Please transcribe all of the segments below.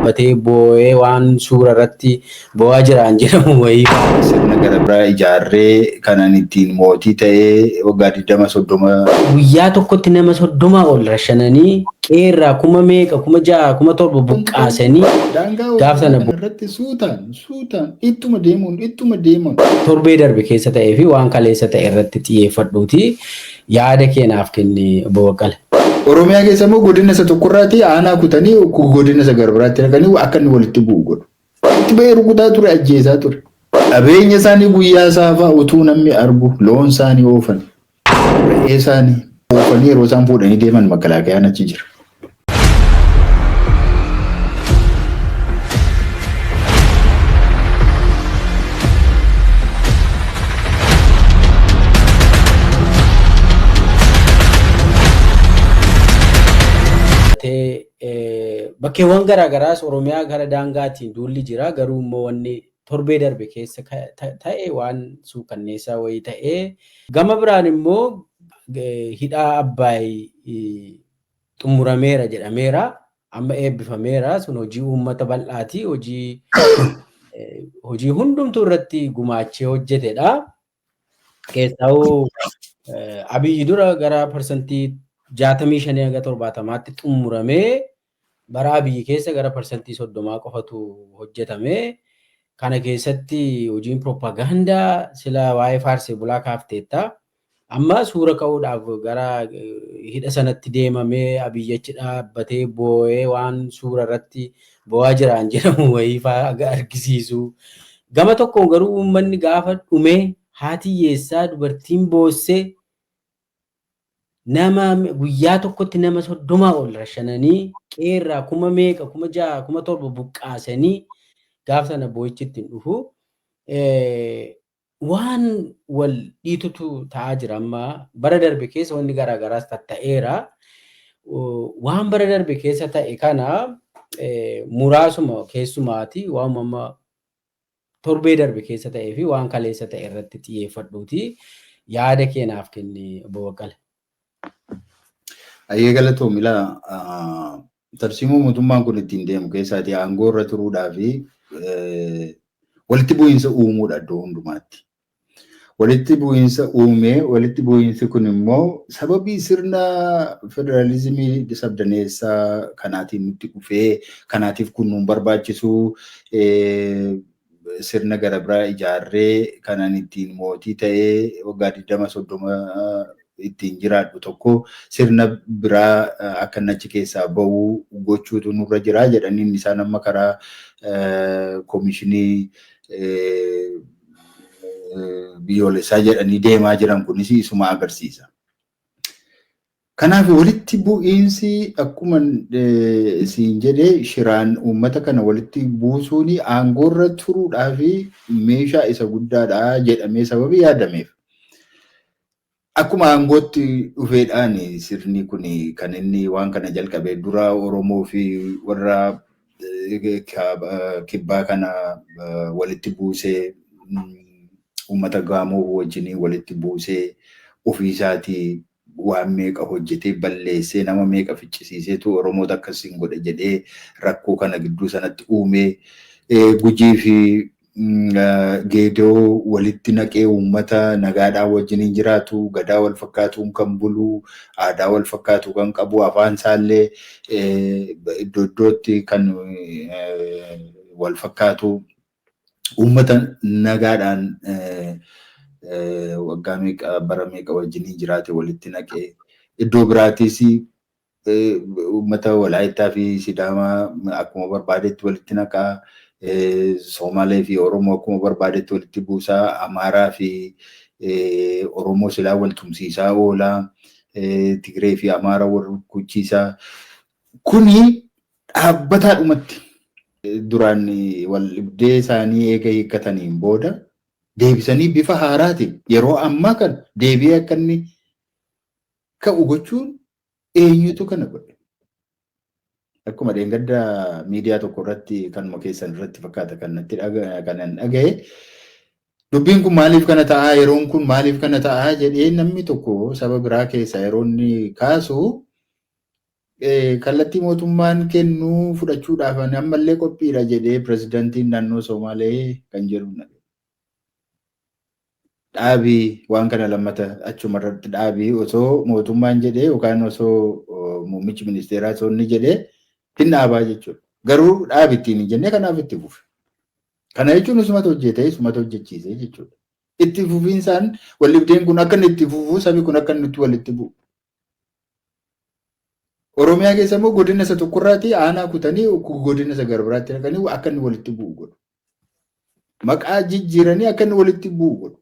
dhaabbatee boo'ee waan suura irratti boo'aa jiraan jedhamu wayii. Sirna gara biraa ijaarree kanan ittiin mootii ta'ee waggaa 20-30. Guyyaa tokkotti nama 30 ol rashananii qeerraa kuma meeqa 6,000 7,000 buqqaasanii Daangaa gaaf sana irratti suutaan suutaan ittuma deemuun ittuma deemuun. Torbee darbe keessa ta'ee fi waan kaleessa ta'e irratti xiyyeeffadhuuti yaada keenaaf kenni obbo Baqqala. Oromiyaa keessa immoo godina isa tokkorraati aanaa kutanii godina isa gara biraatti dhaqanii akka inni walitti bu'u godhu. Itti ba'ee rukutaa ture, ajjeesaa ture. Qabeenya isaanii guyyaa saafaa utuu namni argu loon isaanii oofan, re'ee isaanii oofanii yeroo isaan fuudhanii deeman makalaakayaan achi jira. Bakkeewwan garaagaraas Oromiyaa gara daangaatiin duulli jira. Garuu immoo wanni torbee darbe keessa ta'e waan suukanneessaa wayii ta'ee gama biraan immoo hidhaa Abbaay xumurameera jedhameera. Amma eebbifameera. Sun hojii uummata bal'aati. Hojii hundumtuu irratti gumaachee hojjetedha. Keessaa'uu Abiyyi dura gara 65% hanga 70tti xumuramee bara Abiyyi keessa gara 30% qofatu hojjetame. Kana keessatti hojiin propagaandaa sila waa'ee faarsee bulaa kaafteetta. Amma suura ka'uudhaaf gara hidha sanatti deemamee Abiyyi achi dhaabbatee boo'ee waan suura irratti boo'aa jiraan jedhamu wayii fa'aa argisiisu. Gama tokkoon garuu uummanni gaafa dhumee haati hiyyeessaa dubartiin boossee nama guyyaa tokkotti nama 30 ol rashananii qeerraa kuma meeqa 6,000 7,000 buqqaasanii gaaf sana boo'ichi ittiin dhufu. Waan wal dhiitutu ta'aa jira amma bara darbe keessa wanni garaagaraas tatta'eera. Waan bara darbe keessa ta'e kana muraasuma keessumaati waan amma torbee darbe keessa ta'ee fi waan kaleessa ta'e irratti xiyyeeffadhuuti yaada keenaaf kenni obbo Baqqala. Ayyee galatoomi laa tarsiimoo mootummaan kun ittiin deemu keessaati aangoo irra turuudhaa fi walitti bu'iinsa uumuudha iddoo hundumaatti. Walitti bu'iinsa uumee walitti bu'iinsi kun immoo sababii sirna federaalizimii sabdaneessaa kanaatiin nutti dhufee kanaatiif kun nuun barbaachisu sirna gara biraa ijaarree kanan ittiin mootii ta'ee waggaa 20-30 ittiin jiraadhu tokko sirna biraa akka inni achi keessaa bahu gochuutu nurra jira jedhanii isaan amma karaa koomishinii biyyoolessaa jedhanii deemaa jiran kunis isuma agarsiisa. Kanaaf walitti bu'iinsi akkuma siin jedhee shiraan uummata kana walitti buusuun aangoorra turuudhaa fi meeshaa isa guddaadha jedhamee sababii yaadameef. Akkuma aangootti dhufeedhaan sirni kun kan inni waan kana jalqabe dura Oromoo fi warra kibbaa kana walitti buusee uummata Gaamoo wajjin walitti buusee ofiisaatii waan meeqa hojjetee balleessee nama meeqa ficcisiiseetu Oromoota akkasiin godhe jedhee rakkoo kana gidduu sanatti uumee Gujii fi Geedoo walitti naqee uummata nagaadhaan wajjiniin jiraatu, gadaa wal fakkaatuun kan bulu, aadaa wal fakkaatu kan qabu, afaan isaallee iddoo iddootti kan wal fakkaatu, uummata nagaadhaan waggaa meeqa bara meeqa wajjiniin jiraate walitti naqee iddoo biraatiis uummata Walaayittaa fi Sidaamaa akkuma barbaadetti walitti naqaa. Somaalee fi Oromoo akkuma barbaadetti walitti buusaa. Amaaraa fi Oromoo silaa wal tumsiisaa oolaa. Tigree fi Amaara wal rukuchiisaa. Kuni dhaabbataadhumatti duraan wal dhibdee isaanii eega hiikkataniin booda deebisanii bifa haaraatiin yeroo ammaa kana deebi'ee akka inni ka'u gochuun eenyutu kana godhe? Akkuma dheengadda miidiyaa tokko irratti kanuma keessan irratti fakkaata kan natti kanan dhagaye. Dubbiin kun maaliif kana ta'aa yeroon kun maaliif kana ta'aa jedhee namni tokko saba biraa keessaa yeroo inni kaasu Kallattii mootummaan kennuu fudhachuudhaaf ammallee qophiidha jedhee pirezidaantiin naannoo Somaalee kan jedhu. Dhaabii waan kana lammata achumarratti dhaabii osoo mootummaan jedhee yookaan osoo muummichi ministeeraa osoo inni jedhee hin dhaabaa jechuudha. Garuu dhaabi ittiin hin jennee kanaaf itti fufe. Kana jechuun isumatu hojjetee isumatu hojjechiisee jechuudha. Itti fufiinsaan waldhibdeen kun akka inni itti fufu, sabi kun akka inni itti walitti bu'u. Oromiyaa keessa immoo godina isa tokkorraati aanaa kutanii godina isa gara biraatti dhaqanii akka inni walitti bu'u godhu. Maqaa jijjiiranii akka inni walitti bu'u godhu.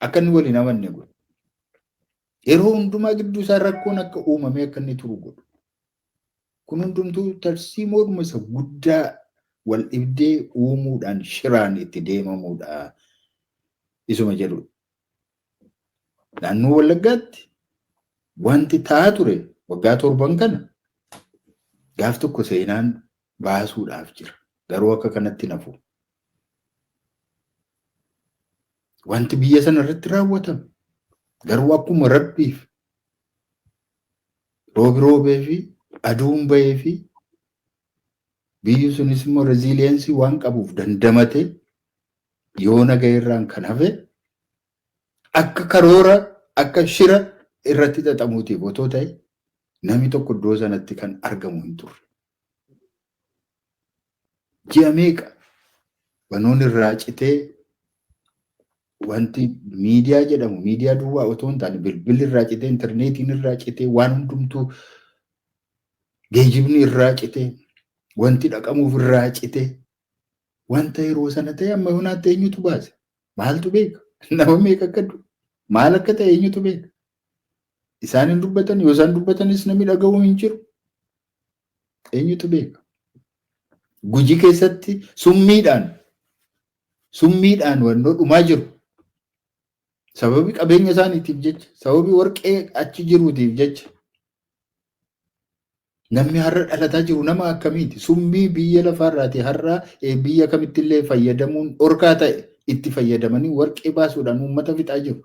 Akka inni waliin amanne godhu. Yeroo hundumaa gidduu isaa rakkoon akka uumamee akka inni turu godhu. Kun hundumtuu tarsiimoodhuma isa guddaa wal dhibdee uumuudhaan shiraan itti deemamuudha. Isuma jedhudha. Naannoo Wallaggaatti wanti ta'aa ture waggaa 7 kana gaaf tokko seenaan baasuudhaaf jira. Garuu akka kanatti nafu. Wanti biyya sana irratti raawwatame garuu akkuma rabbiif roobi roobee fi aduun bahee fi biyyi sunis immoo reziliyensii waan qabuuf dandamatee yoona ga'eerraan kan hafe akka karoora akka shira irratti xaxamuutiif otoo ta'e namni tokko iddoo sanatti kan argamu hin turre. Ji'a meeqa banoon irraa citee wanti miidiyaa jedhamu miidiyaa duwwaa otoo hin taane bilbilli irraa citee, intarneetiin irraa citee, waan hundumtuu geejibni irraa citee, wanti dhaqamuuf irraa citee, wanta yeroo sana ta'e amma yoonaatti eenyutu baase? Maaltu beeka? Nama meeqa akka du'e? Maal akka ta'e eenyutu beeka? Isaan hin dubbatan, yoo isaan dubbatanis namni dhaga'uu hin jiru. Eenyutu beeka? Gujii keessatti summiidhaan wannoo dhumaa jiru. Sababii qabeenya isaaniitiif jecha, sababii warqee achi jiruutiif jecha. Namni har'a dhalataa jiru nama akkamiiti? Summii biyya lafaarraati har'a biyya kamittillee fayyadamuun dhorkaa ta'e itti fayyadamanii warqee baasuudhaan uummata fixaa jiru.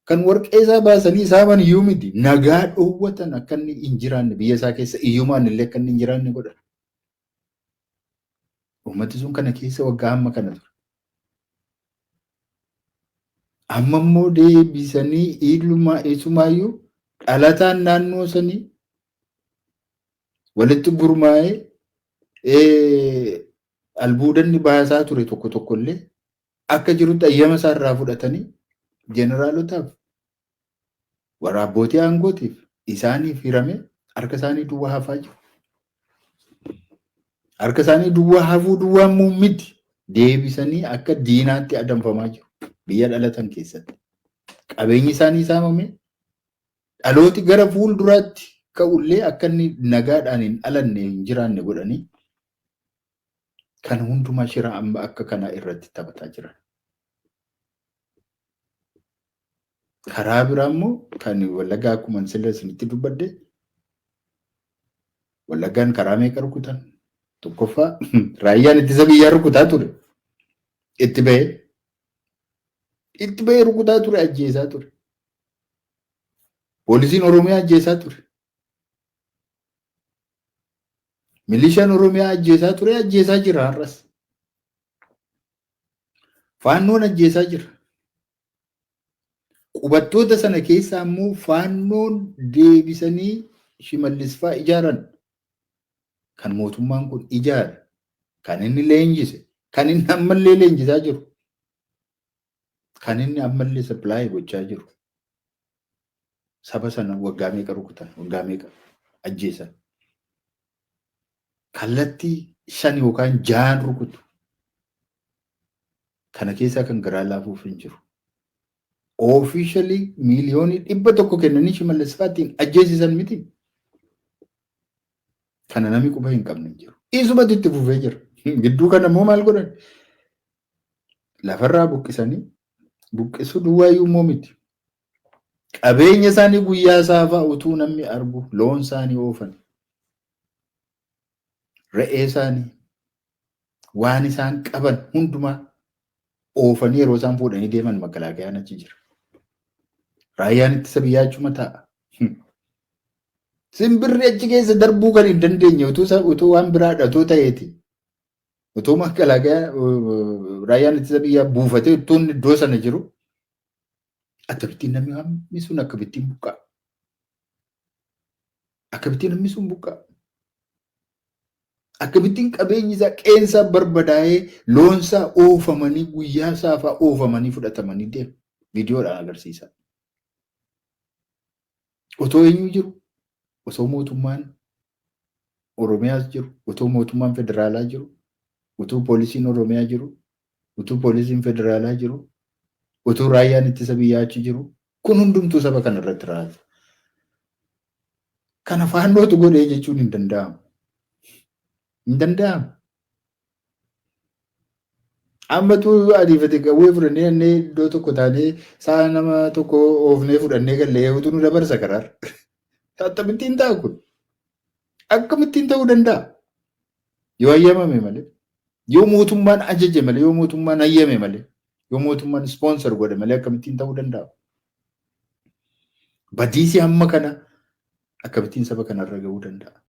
Kan warqee isaa baasanii saaman iyyuu miti. Nagaa dhoowwatan akka inni hin jiraanne biyya isaa keessa iyyumaan illee akka inni hin jiraanne godhan. Uummati sun kana keessa waggaa hamma kana ture. Amma immoo deebisanii isumaayyuu dhalataan naannoo sanii walitti gurmaa'ee albuudanni baasaa ture tokko tokko illee akka jirutti ayyama isaa irraa fudhatanii jeneraalotaaf warra abbootii aangootiif isaaniif hirame harka isaanii duwwaa hafaa jiru. Harka isaanii duwwaa hafuu duwwaa immoo miti, deebisanii akka diinaatti adamfamaa jiru biyya dhalatan keessatti. Qabeenyi isaanii saamame, dhalooti gara fuulduraatti ka'ullee akka inni nagaadhaan hin dhalanne hin jiraanne godhanii kan hundumaa shira amma akka kanaa irratti taphataa jiran. Karaa biraa immoo kan Wallaggaa akkuma sila isinitti dubbadde, Wallaggaan karaa meeqa rukutan? Tokkoffaa raayyaan ittisa biyyaa rukutaa ture. Itti bahee rukutaa ture, ajjeesaa ture. Poolisiin Oromiyaa ajjeesaa ture. Milishaan Oromiyaa ajjeesaa ture, ajjeesaa jira har'as. Faannoon ajjeesaa jira. Qubattoota sana keessaa immoo faannoon deebisanii Shimallis fa'aa ijaaran, kan mootummaan kun ijaare, kan inni leenjise, kan inni ammallee leenjisaa jiru, kan inni ammallee supply gochaa jiru. Saba sana waggaa meeqa rukutan, waggaa meeqa ajjeesan? Kallattii 5 yookaan 6n rukutu. Kana keessaa kan garaa laafuuf hin jiru. Officially 100 miiliyoonii kennanii Shimallis fa'aatiin ajjeesisan miti. Kana namni quba hin qabne hin jiru. Isumatu itti fufee jira. Gidduu kana immoo maal godhan? Lafarraa buqqisanii, buqqisuu duwwaayyuu immoo miti. Qabeenya isaanii guyyaa saafaa utuu namni argu loon isaanii oofan. Re'ee isaanii, waan isaan qaban hundumaa oofanii yeroo isaan fuudhanii deeman makalaakayaan achi jira. Raayyaan ittisa biyyaa achuma taa'a. Simbirri achi keessa darbuu kan hin dandeenye utuu waan biraadha utuu ta'eeti. Utuu makalaakaa raayyaan ittisa biyyaa buufatee utuu inni iddoo sana jiru, akkamittiin namni hammi sun akkamittiin buqqa'a? Akkamittiin namni sun buqqa'a? Akkamittiin qabeenyi isaa, qeensaa barbadaa'ee, loonsaa oofamanii, guyyaa saafaa oofamanii fudhatamanii deemu? Viidiyoodhaan agarsiisa. Otoo eenyu jiru? Osoo mootummaan Oromiyaas jiru, otoo mootummaan federaalaa jiru, utuu poolisiin Oromiyaa jiru, utuu poolisiin federaalaa jiru, utuu raayyaan ittisa biyyaa achi jiru, kun hundumtuu saba kana irratti raawwata. Kana Faannootu godhee jechuun hin danda'amu. Hin danda'amu. Ammatu adiifate qawwee fudhannee annee iddoo tokko taanee sa'a nama tokko oofnee fudhannee gallee utuu nu dabarsa karaarra. Akkamittiin ta'a kun? Akkamittiin ta'uu danda'a? Yoo hayyamame malee. Yoo mootummaan ajaje malee, yoo mootummaan hayyame malee, yoo mootummaan sponsor godhe malee akkamittiin ta'uu danda'a? Badiisi hamma kana akkamittiin saba kanarra gahuu danda'a?